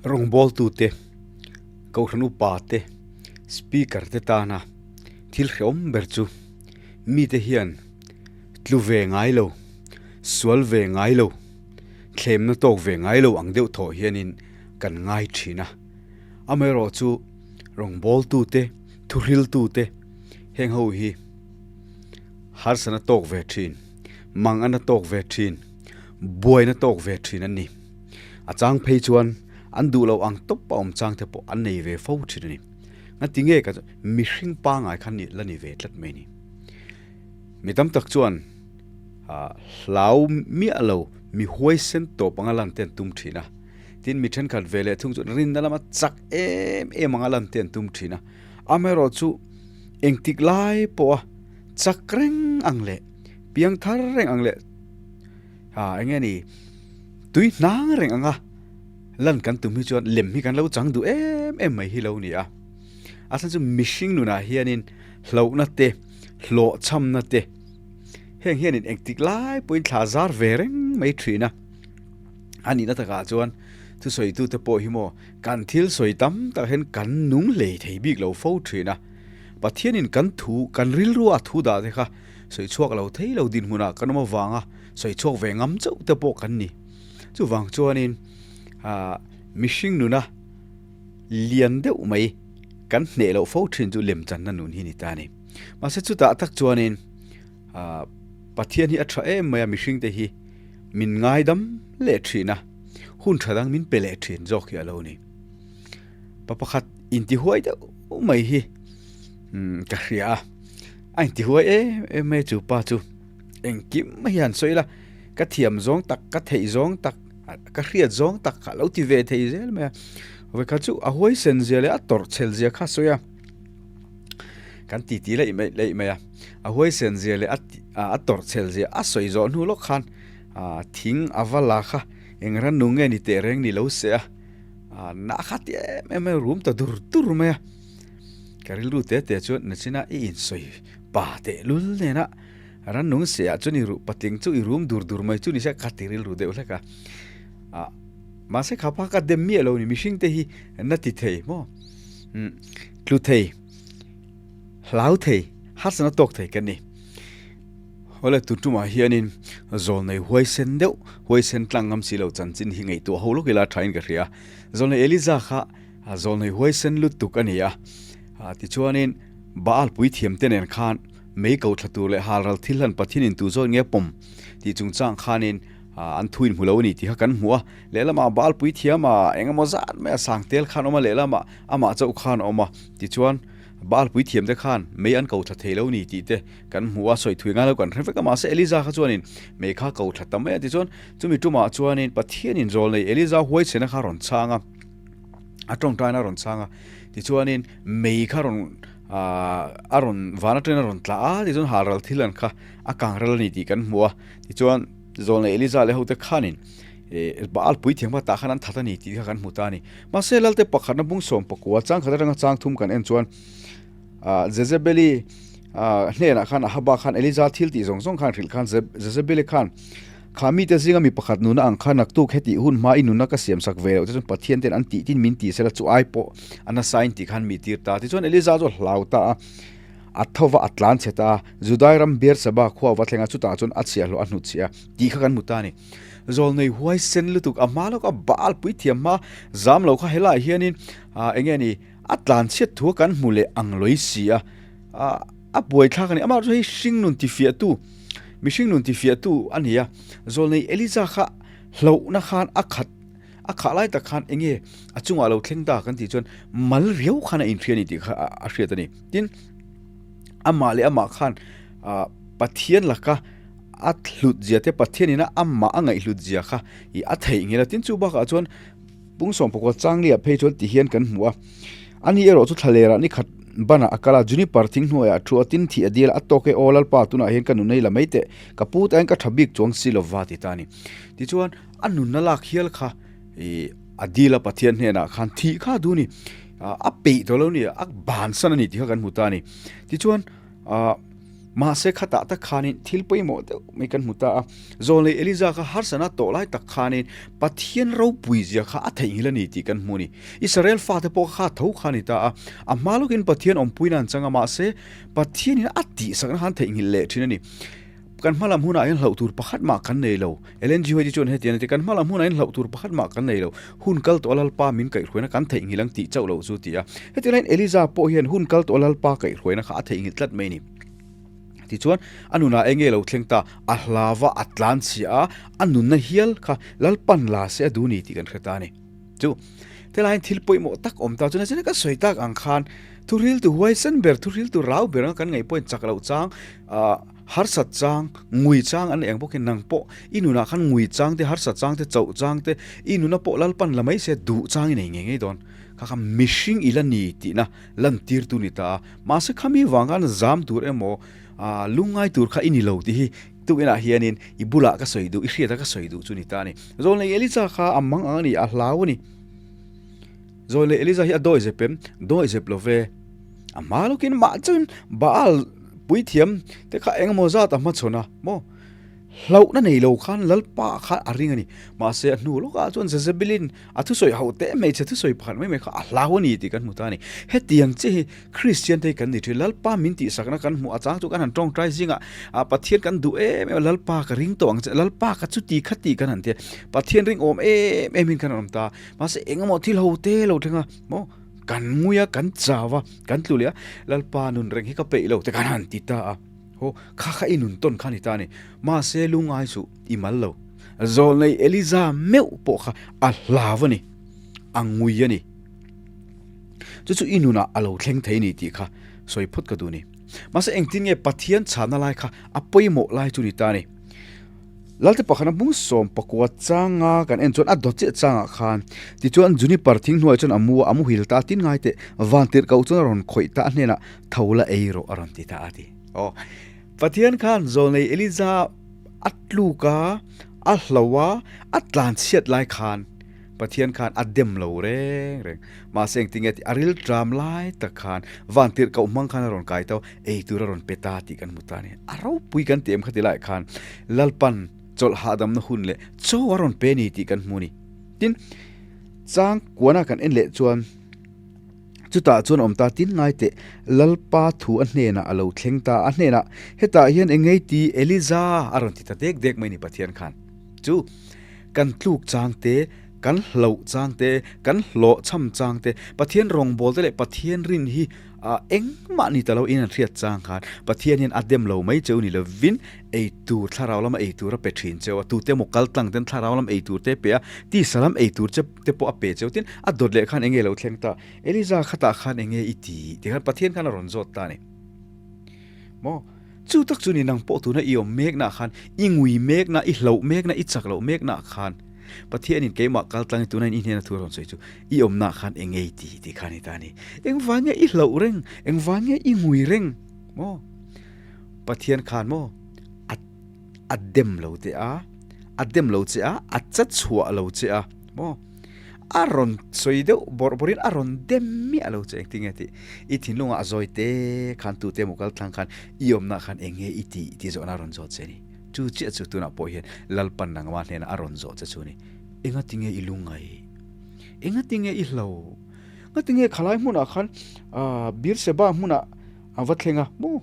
Rawngbawltute, Kohhran upate, Speaker te tana thil hrehawm ber chu mite hian tlu ve ngai lo, sual ve ngai lo, thlemna tawk ve ngai lo ang deuh thawh hianin kan ngai thin a. Amaherawhchu rawngbawltute, thuhriltute heng ho hi harsana tawk ve thin, mangana tawk ve thin, buaina tawk ve thin an ni. A chang phei chuan an duh loh ang tawp a awm chang te pawh an nei ve fo thin a ni. Ngati nge ka mihring pangai kha ni la ni ve tlat mai ni. Mi tam tak chuan hlau miah lo mi huaisen tawp anga lan te an tum thin a. Tin mi thenkhat ve leh thung chuan rinna lama chak em em anga lan te an tum thin a. Amaherawhchu engtik lai pawha chak reng ang leh piang thar reng ang leh eng nge ni tui hnang reng anga lan kan tum hi chuan lem hi kan lo chang duh em em mai hi lo ni a. A chhan chu mihring nunah hianin hlauhna te, hlawhchhamna te heng hianin engtik lai pawhin thla zar ve reng mai thin a. A nihna takah chuan thusawitute pawh hi maw kan thil sawi tam tak hian kan nung hlei thei bik lo fo thin a. Pathianin kan thu, kan rilrua a thu dah te kha sawi chhuak lo thei lo dinhmunah kan awm avanga sawi chhuak ve ngam chauh te pawh kan ni. Chuvang chuanin ah mihring nuna lian deuh mai kan hneh loh fo thin chu lemchanna nun hi ni ta a ni. Mahse chutah tak chuanin ah Pathian hi a tha em mai a mihring te hi min ngaidam leh thin a, hun tha dang min pe leh thin zawk hi a lo ni. Pa pakhat intihuai deuh mai hi ka hria a, a intihuai em em mai chu pa chu engkim mai hian sawi ila ka thiam zawng tak ka theih zawng tak ka hriat zawng tak kha lo ti ve thei zel mai a vawikhat chu a huaisen zia leh a tawrh chhel zia kha sawi a kan ti ti laih mai laih mai a a huaisen zia leh a tawrh chhel zia a sawi zawh hnu lawk khan thing a va la kha eng rannung nge ni teh reng ni lo se a. Na kha ti em em mai rum ta dur dur mai a ka rilru te te chuan nachina i insawi pa teh lul nena rannung se ah chuan i ruh patling chu i rum dur dur mai chu ni se ka ti rilru deuh hlek a ah mahse kha pa ka dem miah lo ni mihring te hi na ti thei maw tlu thei hlau thei harsatna tawk thei ka ni. Awle tun tumah hianin Zawlnei huaisen deuh, huaisen tlang ngam si lo chanchin hi ngaihtuah ho lawk ila thain ka hria. Zawlnei Eliza kha Zawlnei huaisen lutuk a ni a, tichuanin Baal puithiamte nen khan mei ko thla tur leh halral thil hlan Pathianin tu zawt nge pawm tih chungchang khanin an thu inhmu lo a ni tih kha kan hmu a. Lehlamah Baal puithiama eng emaw zat mai a sang tel khan a awm a, lehlamah amah chauh khan a awm a, tichuan Baal puithiamte khan mei an ko thla thei lo ni tih te kan hmu a, sawi thui ngai lo kan hre vek a, mahse Eliza kha chuanin mei kha ko thla ta mai a, tichuan chumi tumah chuanin Pathianin zawl nei Eliza huaichhena kha rawn chhang a, a tawngtaina a rawn chhang a, tichuanin mei kha rawn a rawn van atangin a rawn tla a, tichuan halral thil an kha a kang ral a ni tih kan hmu a, tichuan zawl nei Eliza leh hote khanin Baal puithiam kha tah khan an that a ni tih kha kan hmu ta a ni. Mahse Lalte pakhatna bung sawm pakua chang khat atanga chang thum kan en chuan Jezebeli hnenah khan Ahaba khan Eliza thil tih zawng zawng khan hrilh khan Jezebeli khan kha mite zinga mi pakhat nuna ang khan naktuk hetih hun hma i nuna ka siam sak ve loh te chuan Pathian ten an tih tin min tih sela chu ai pawh a nasa in tih khan mi tir ta. Tichuan Eliza chu a hlau ta a, a tho va a tlan chhe ta a, Judai ram Beerseba khua va thleng a, chutah chuan a chhiahhlawh a hnutchhiah a tih kha kan hmu ta a ni. Zawlnei huaisen lutuk a hma lawka Baal puithiam hma zam lo kha helaiah hianin eng nge ni a tlan chhiat thu a kan hmu leh ang lawih si a, a buai thlak a ni. Amah chu hei hringnun tifiahtu, mihring nun tifiahtu a ni a. Zawlnei Eliza kha hlauhna khan a khat, a khah lai tak khan eng nge a chungah lo thleng ta kan tih chuan mal riau khan a inhria a ni tih kha a hriat a ni. Tin, amah leh amah khan Pathian laka a hlut zia te Pathian ina amah a ngaihhlut zia kha i a theih ngel a. Tin, chu bakah chuan Pungsawm pakua Changlia phei chuan ti hian kan hmu a, ani erawh chu thlalerah ni khat banah a kal a, Juniper thing hnuaiah a thu a, tin thih a dil a, a tawk e aw Lalpa tunah hian ka nun ei la mai teh, ka pu ta hian ka tha bik chuang si lova ti ta a ni. Tichuan a nunna lak hial kha i a dil a Pathian hnenah khan thih kha a duh a ni, a peih tawh lo a ni, a bansan a ni tih kha kan hmu ta a ni. Tichuan ah. Mahse khatah tak khanin thil pawimawh deuh mai kan hmu ta a. Zawlnei Eliza kha harsana tawh lai tak khanin Pathian ropui zia kha a theihnghilh a ni tih kan hmu a ni. Israel fate pawh kha tho kha a ni ta a. A hma lawkin Pathian awmpuina an chang a, mahse Pathianin a tihsakna kha an theihnghilh leh thin a ni. Kan hma lam hunah hian hlauh tur pakhat mah kan nei lo. Ellen G. White chuan hetiang a ti, Kan hma lam hunah hian hlauh tur pakhat mah kan nei lo. Hun kal tawh a Lalpa min kaihhruaina kan theihnghilh ang tih chauh lo chu ti a. Heti laiin Eliza pawh hian hun kal tawh a Lalpa kaihhruaina kha a theihnghilh tlat mai a ni. Tichuan, a nunah eng nge lo thleng ta? A hlava a tlan chhia a, a nunna hial kha Lalpan la se a duh ni tih kan hre ta a ni. Chu helaiin thil pawimawh tak awm ta chu nasa ka sawi tak ang khan thuhriltu huaisen ber, thuhriltu rau ber anga kan ngaih pawhin chak loh chang, ah harsat chang, ngui chang an nei ang bawkin nang pawh i nunah khan ngui chang te, harsat chang te, chauh chang te, i nuna pawh Lalpan la mai se duh chang i nei ngei ngei dawn. Kha kha mihring i la ni tihna lantirtu ni ta a, mahse khami vang khan zam tur emaw, ah lungngai tur kha i ni lo tih hi Tukinah hianin i bulah ka sawi duh, i hriata ka sawi duh chu ni ta a ni. Zawlnei Eliza kha a mang ang a ni, a hlau a ni. Zawlnei Eliza hi a dawi zep em? Dawi zep lo ve. A hma lawkin mah chuan Baal puithiam te kha engemaw zat a hmachhawn a, maw? Hlauhna nei lo khan Lalpa kha a ring a ni. Mahse a hnu lawkah chuan Jezebelin a thusawi hauh teh hmeichhe thusawi pakhat mai mai kha a hlau a ni tih kan hmu ta a ni. Hetiang che hi Kristian te hi kan ni thin. Lalpa min tihsakna kan hmuh a chang chu kan han tawngtai zingah ah Pathian kan duh em em a, Lalpa ka ring tawh ang che, Lalpa ka chuti kha tih kan han ti a, Pathian ring awm em em in kan han awm ta. Mahse engemaw thil ho te lo thleng a, maw kan ngui a, kan chau a, kan tlu leh a, Lalpa nun reng hi ka peih lo te kan han ti ta a. Haw, kha kha i nun tawn kha a ni ta a ni. Mahse lungai suh i mal lo. Zawlnei Eliza meuh pawh kha a hlau a ni, a ngui a ni. Chu chu i nunah a lo thleng thei ni tih kha sawi phawt ka duh ni. Mahse engtin nge Pathian chhanna lai kha a pawimawh lai chu ni ta ni. Lalte pakhana bung 14 changa kan en chuan a dawt chiah changah khan tichuan Juniper thing hnuaiah chuan a mu a, a muhil ta a tin ngai teh vantirh koh chuan a rawn khawih ta a hnenah tho la ei rawh a rawn ti ta a ti. Aw Pathian khan zawlnei Eliza a tluk a, a hlo a, a tlanchhiat lai khan Pathian khan a dem lo reng reng. Mahse engtin nge tih a ril tram lai tak khan vantirh koh hmang khan a rawn kai tau, ei tur a rawn pe ta tih kan hmu ta a ni. A ropui kan ti em kha ti laiah khan Lalpan chawlh hahdamna hun leh chaw a rawn pe ni tih kan hmu a ni. Tin, chang kuana kan en leh chuan chutah chuan awm ta tin ngai teh Lalpa thu a hnenah a lo thleng ta a hnenah hetah hian eng ngei ti Eliza a rawn ti ta dek dek mai ni Pathian khan chu Kan tluk chang te, kan hlauh chang te, kan hlawh chham chang te, Pathian rawngbâwl te leh Pathian rin hi engmah ni ta lo in an hriat chang khan Pathian hian a dem lo mai cheu ni lovin ei tur thlarau lama ei tur a pe thin cheu a, tute emaw kal tlang ten thlarau lam ei tur te a pe a, tisa lam ei tur che te pawh a pe cheu tin a dawt leh khan enge lo thleng ta, Eliza khatah khan enge i ti tih khan Pathian khan a rawn zawt ta a ni. Maw? Chu tak chu ni nang pawh tuna i awm meknaah khan, i ngui mekna, i hlauh mekna, i chak loh meknaah khan Pathianin keimah kal tlangin tuna in i hnena thu a rawn sawi chu i awmnaah khan eng nge i ti tih kha a ni ta a ni. Engvang nge i hlauh reng? Engvang nge i ngui reng? Maw? Pathian khan maw a a dem lo che a, a dem lo che a, a cha chhuah lo che a, maw? A rawn sawi deuh bawrh bawrhin a rawn dem miah lo che engtin nge tih i thinlungah a zawi te khan tute emaw kal tlang khan i awmnah khan eng nge i tih tih zawhna a rawn zawh che a ni. Chu chiah chu tunah pawh hian Lalpan nangmah hnenah a rawn zawh che chu a ni. Engati nge i lungngai? Engati nge i hlo? Ngati nge khalai hmunah khan Beersheba hmunah a va thleng a maw?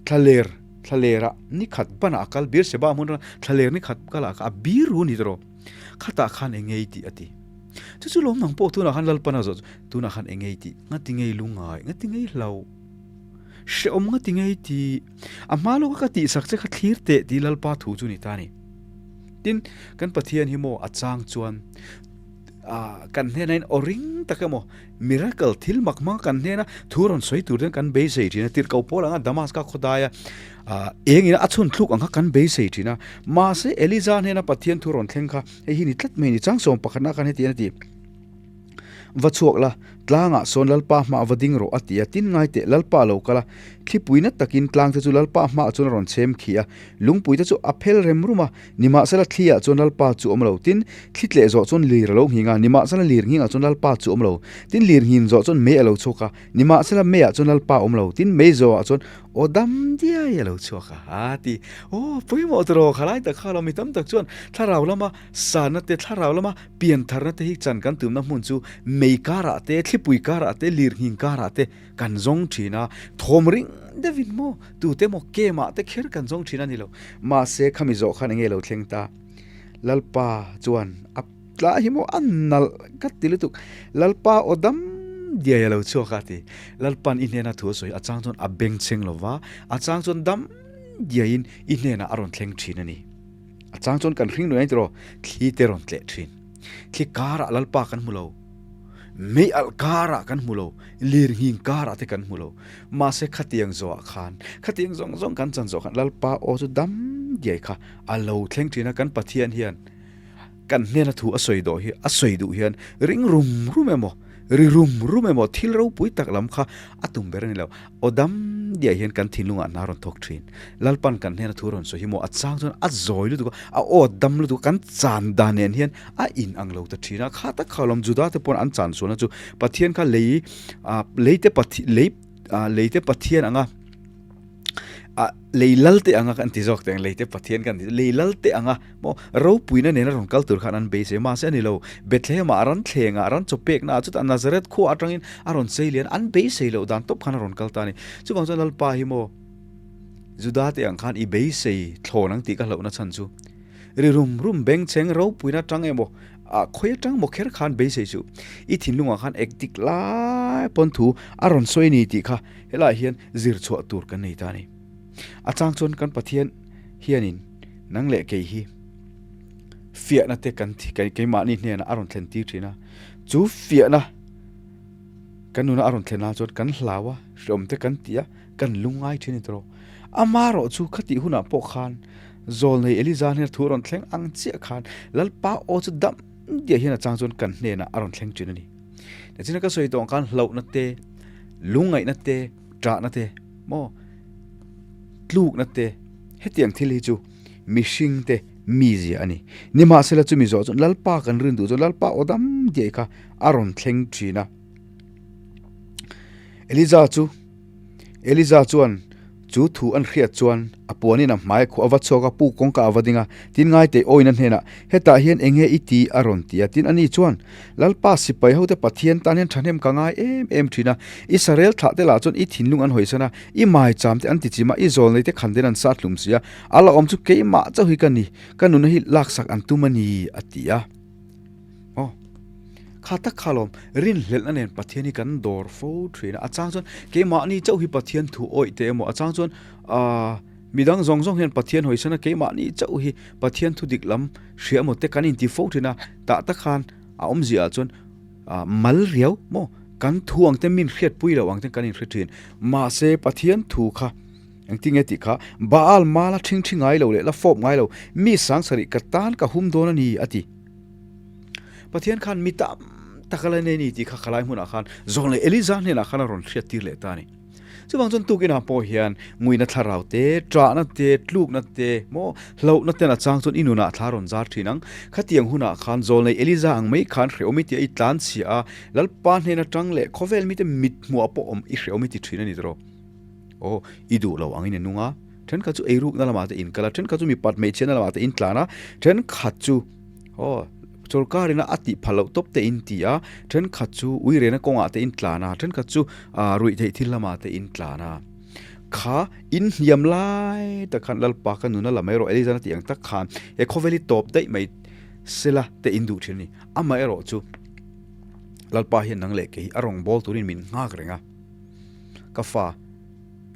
Thlaler thlalerah ni khat banah a kal Beersheba hmun atanga thlaler ni khat kalah kha a bir ru a ni tawh. Khatah khan eng ngei tih a ti. Chu chu lawm nang pawh tunah khan Lalpan a zawh chu, tunah khan eng ngei tih, ngati ngei lungai, ngati ngei hlau, hrehawm ngati ngei tih, a hma lawka ka tihsak che kha thlir teh tih Lalpa thu chu ni ta a ni. Tin, kan Pathian hi maw a chang chuan kan hnenah in aw ring tak emaw miracle thil mak hmang kan hnena thu rawn sawi tur ten kan beisei thin a, tirhkoh pawl anga Damaska khawdaia eng ina a chhun thluk ang kha kan beisei thin a, mahse Eliza hnena Pathian thu rawn thleng kha hei hi ni tlat mai a ni, chang sawm pakhatna khan heti hian a ti, Va chhuak la, Tlangah sawn Lalpa hmaah va ding rawh, a ti a. Tin ngai teh, Lalpa a lo kal a, thlipuina takin tlangte chu Lalpa hmaah chuan a rawn chhem khi a, lungpuite chu a phel rem rum a, nimahsela thliah chuan Lalpa chu a awm lo. Tin, thli tleh zawh chuan lir a lo nghing a, nimahsela lir nghingah chuan Lalpa chu a awm lo. Tin, lir nghin zawh chuan mei a lo chhuak a, nimahsela meiah chuan Lalpa a awm lo. Tin, mei zawhah chuan aw dam diai a lo chhuak a, a ti. Aw, pawimawh tawh khalai tak kha lo, mi tam tak chuan thlarau lama sanna te, thlarau lama Piantharna te hi chan kan tumna hmun chu mei karah te, thlipui karah te, lirnghing karah te kan zawng thin a, thawm ring deuhin maw tute maw kemah te kher kan zawng thin a ni lo. Mahse khami zawh khan enge lo thleng ta? Lalpa chuan a tla hi maw a nalh ka ti lutuk. Lalpa aw dam diai a lo chhuak a ti. Lalpan i hnena thu a sawi a chang chuan a bengchheng lo va, a chang chuan dam diaiin i hnenah a rawn thleng thin a ni. A chang chuan kan hring nuai tiraw thli te rawn tleh thin. Thli karah Lalpa kan hmu lo. Mei alh karah kan hmu lo. Lir nghing karah te kan hmu lo. Mahse khatiang zawhah khan, khatiang zawng zawng kan chan zawh khan Lalpa aw chu dam diai kha a lo thleng thin a. Kan Pathian hian kan hnena thu a sawi dawh hi, a sawi duh hian ring rum rum emaw, ri rum rum emaw thil ropui tak lam kha a tum ber a ni lo. Aw dam diah hian kan thinlungah hna rawn thawk thin. Lalpan kan hnena thu rawn sawi hi maw a chang chuan a zawi lutuk a, a aw dam lutuk a, kan chan dan nen hian a in ang lo ta thin a. Kha tak kha lawm Juda te pawn an chan sualna chu Pathian kha lei ah lei te Pathian lei ah lei te Pathian anga ah lei lal te anga kan ti zawk teh ang lei te Pathian kan ti lei lal te anga maw ropuina nena rawn kal tur khan an beisei mahse a ni lo Bethlehem ah ran thleng ah ran chaw pekna ah chutah Nazareth khua atangin a rawn chei lian an beisei loh dan tawp khan a rawn kal ta a ni chuvang chuan Lalpa hi maw Juda te ang khan i beisei thlawn ang tih ka hlauhna chhan chu ri rum rum bengchheng ropuina atang emaw ah khawi atang maw kher khan beisei chu i thinlungah khan ek dik lai pawn thu a rawn sawi a ni tih kha helaiah hian zir chhuah tur kan nei ta a ni a chang chuan kan Pathian hianin Nang leh kei hi fiahna te kan keimahni hnenah a rawn thlen tir thin a, chu fiahna kan nuna a rawn thlen ah chuan kan hlau a, hreawm te kan ti a, kan lungngai thin a ni tawh. Amaherawh chu khatih hunah pawh khan Zawlnei Eliza hnena thu a rawn thleng ang chiah khan Lalpa aw chu dam diah hian a chang chuan kan hnenah a rawn thleng thin a ni. Nichina ka sawi tawh ang khan hlauhna te, lungngaihna te, ṭahna te maw tlukna te hetiang thil hi chu mihring te mizia a ni. Nimahsela chumi zawh chuan Lalpa kan rin duh chuan Lalpa aw dam diai kha a rawn thleng thin a. Eliza chu Eliza chuan chu thu an hriat chuan a puanin a hmai khuh a va chhuak a, puk kawngka a va ding a, tin ngaitei awin a hnenah, Hetah hian eng nge i ti? a rawn ti a. Tin ani chuan, Lalpa sipai hote Pathian tan hian thahnem ka ngai em em thin a, Israel thlah te lah chuan i thinlung an hawisan a, i maicham te an ti chim a, i zawl nei te khan ten an sat hlum si a, a la awm chu keimah chauh hi ka ni, ka nuna hi laksak an tum a ni, a ti a. Aw, kha tak kha lawm, rinhlelhna nen Pathian hi kan dawr fo thin a, a chang chuan keimahni chauh hi Pathian thu awih teh emaw, a chang chuan aaa midang zawng zawng hian Pathian hawisan a, keimahni chauh hi Pathian thu dik lam hria emaw te kan inti fo thin a, tah tak khan a awmzia ah chuan mal riau maw kan thu ang te min hriatpui loh ang te kan inhre thin mahse Pathian thu kha engtin nge tih kha Baal mala thing thi ngai lo leh la fawp ngai lo mi sangsarih ka tan ka hum dawn a ni a ti. Pathian khan mi tam tak a la nei a ni tih kha khalai hmunah khan Zawng leh Eliza hnenah khan a rawn hriattir leh ta a ni. Chuvang chuan tukinah pawh hian nguina thlarau te, ṭahna te, tlukna te, maw hlauhna ten a chang chuan i nunah thla rawn zar ṭhin ang. Khatiang hunah khan Zawlnei Eliza ang mai khan hrehawm i tia i tlan chhia a, Lalpa hnen aṭang leh khawvel mite mithmuah pawh awm i hrehawm i ti ṭhin a ni tawh. Aw, i duh lo angin i nung a, ṭhenkhat chu eirukna lamah te in kal a, ṭhenkhat chu mipat hmeichhiatna lamah te in tlan a, ṭhenkhat chu. Aw, sorkarina a tih phal loh tawp te in ti a, thenkhat chu uirena kawngah te in tlan a, thenkhat chu ah ruih theih thil lamah te in tlan a. Kha in hniam lai tak khan Lalpa ka nuna la mai rawh Elizan a tih ang tak khan he khawvel hi tawp daih mai sela te in duh thin a ni. Amaherawh chu Lalpa hian nang leh kei hi a rawn bawl turin min nghak reng a, ka fa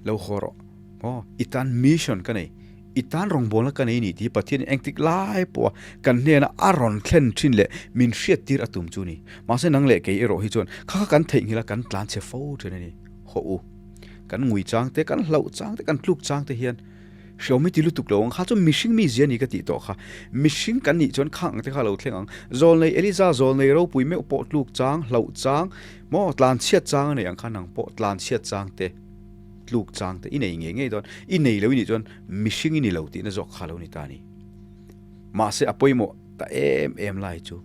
lo haw rawh. Aw, i tan mission ka nei. I tan rawngbawlna ka nei ni tih hi Pathianin engtik lai pawha kan hnena a rawn thlen thin leh min hriattir a tum chu ni. Mahse nang leh kei erawh hi chuan kha kha kan theihnghilh a kan tlan chhe fo thin a ni. Hawh u, kan ngui chang te, kan hlauh chang te, kan tluk chang te hian Hreawm i ti lutuk lo ang kha chuan mihring mi zia ni ka tih tawh kha. Mihring kan nih chuan khang ang te kha lo thleng ang. Zawlnei Eliza zawlnei ropui meuh pawh tluk chang, hlauh chang, maw tlanchhiat chang a nei ang kha nang pawh tlanchhiat chang te, tluk chang te i nei ngei ngei dawn. I nei lo i nih chuan mihring i ni lo tihna zawk kha lo ni ta a ni. Mahse a pawimawh ta em em lai chu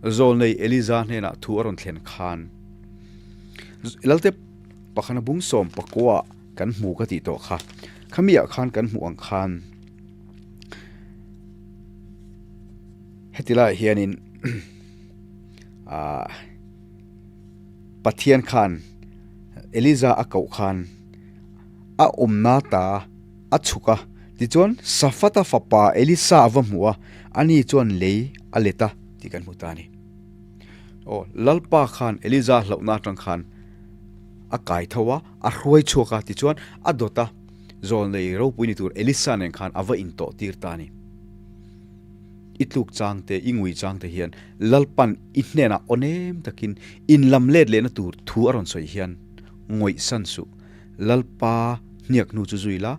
Zawlnei Eliza hnenah thu a rawn thlen khan Lalte pakhana bung sawm pakua kan hmu ka tih tawh kha. Khamiah khan kan hmuh ang khan heti laiah hianin ah Pathian khan Eliza a koh khan a awmna ta a chhuk a, tichuan Safata fapa Elisa a va hmu a, ani chuan lei a let a tih kan hmu ta a ni. Aw, Lalpa khan Eliza hlauhna atang khan a kai tho a, a hruai chhuak a, tichuan a dawt a, zawlnei ropui ni tur Elisa nen khan a va intawh tir ta a ni. I tluk chang te, i ngui chang te hian Lalpan i hnenah aw nem takin inlam let lehna tur thu a rawn sawi hian ngawihsan suh. Lalpa hniak hnu chu zui la,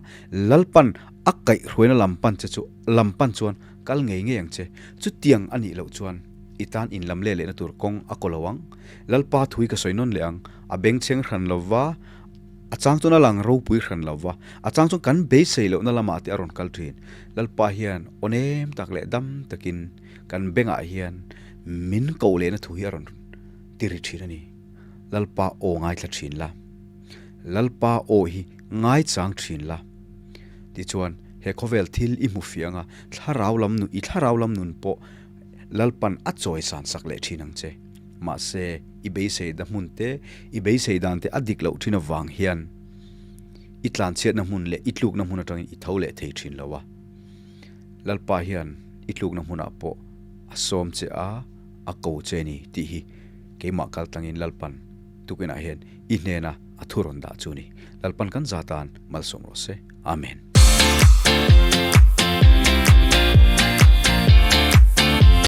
Lalpan a kaihhruaina lam pan che chu lam pan chuan kal ngei ngei ang che. Chutiang a nih loh chuan i tan inlam leh lehna tur kawng a kaw lo ang. Lalpa thui ka sawi nawn leh ang, a bengchheng hran lo va, a chang chuan a lang ropui hran lo va, a chang chuan kan beisei lohna lamah te a rawn kal thin. Lalpa hian aw nem tak leh dam takin kan bengah hian min koh lehna thu hi a rawn ti ri thin a ni. Lalpa aw ngaithla thin la. Lalpa aw hi ngaichang thin la. Tichuan, he khawvel thil i hmu fiang a, thlarau lam nun, i thlarau lam nun pawh Lalpan a chawisan sak leh thin ang che. Mahse, i beisei da hmun te, i beisei dan te a dik loh thin avang hian i tlanchhiatna hmun leh i tlukna hmun atangin i tho leh thei thin lo a. Lalpa hian i tlukna hmunah pawh a sawm che a, a ko che ni tih hi keimah kal tlangin Lalpan tukinah hian i hnena a thu rawn dah chu ni. Lalpan kan za tan malsawm rawh se. Amen.